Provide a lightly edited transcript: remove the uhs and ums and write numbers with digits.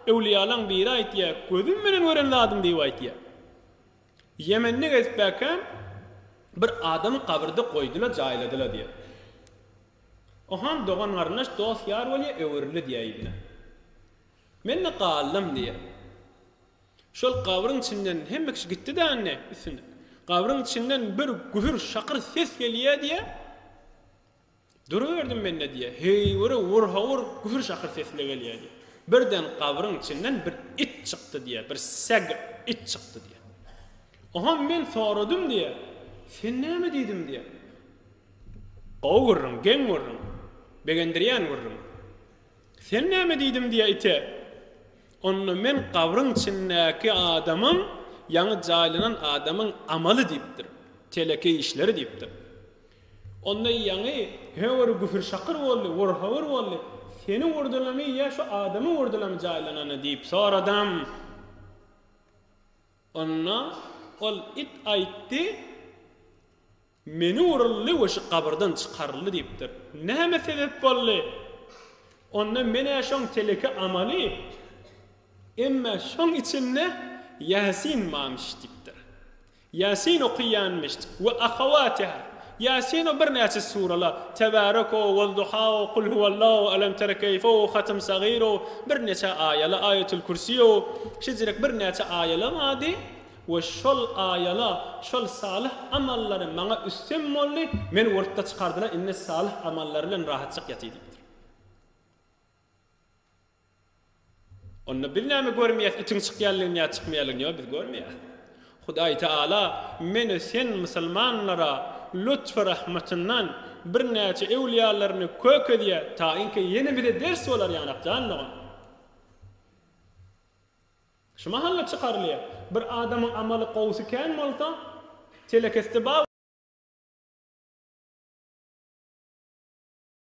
Öwlüýalaň biri aýtýar, gözüm bilen gören zadym diýip aýtýar. Ýemende gezipkäkäm bir adamy gabyrda goýdular, jaýladylar diýýär. Oham dogan-garyndaş, dost-ýar bolýar, öwrüldi diýýär yzyna. Men-de galdym diýýär. Şol gabryň içinden hemme kişi gitdi-dä indi üstünden. Gabryň içinden bir gühür-şakyr ses gelýär diýýär. Duruberdim men-de diýýär. Heýwere wur-hawur gühür-şakyr sesle gelýär diýýär. Birden gabryň içinden bir it çykdy diýýär. Bir seg it çykdy diýýär. Oňam men soradym diýýär. Sen näme diýdim diýýär. Gowy gürrüň, geň gürrüň. Begendirýän gürrüň. Sen näme diýdim diýýär ite. Onda men gabryň içindäki adamyň, ýaňy jaýlanan adamyň amaly diýipdir. Teleke işleri diýipdir. Onda ýaňy höwür gühür-şakyr boldy, wur-hawur boldy. Seni urdulamy ýa şu adamy urdulamy jaýlanany diýip soradam. Onda ol it aýtdy, Meni uruldy we şu gabyrdan çykaryldy diýipdir. Näme sebäp boldy? Onda men-ä şoň teleke amaly, emme şoň içinde Ýasin barmyş diýipdir. Ýasin okaýanmyş we ahawatiha. Ýasin o birnäçe suralar, Tebarek-o, Wal-duha-o, Kul huwallah-o, Elem tere keýfe-o, Hatym sagyr-o, birnäçe aýalar, Aýatul Kürsi-o, şeýleräk birnäçe aýalar bardy we şol aýalar, şol salyh amallary maňa üstem boldy, meni urupda çykardylar, indi salyh amallary bilen rahatjyk ýatyý diýipdir. Onda biz näme görmeýäs itiň çykýanlygyny ýa çykmaýanlygyny ýok biz görmeýäs. Hudaý Teala meni sen musulmanlara lutfy rahmatyndan birnäçe öwlüýalaryny kökezýär taýynki ýene bize ders bolar ýanak jan dogan. Şu mahalla çykarylýar. Bir adamyň amaly gowusy kän bolsa telekesi bar.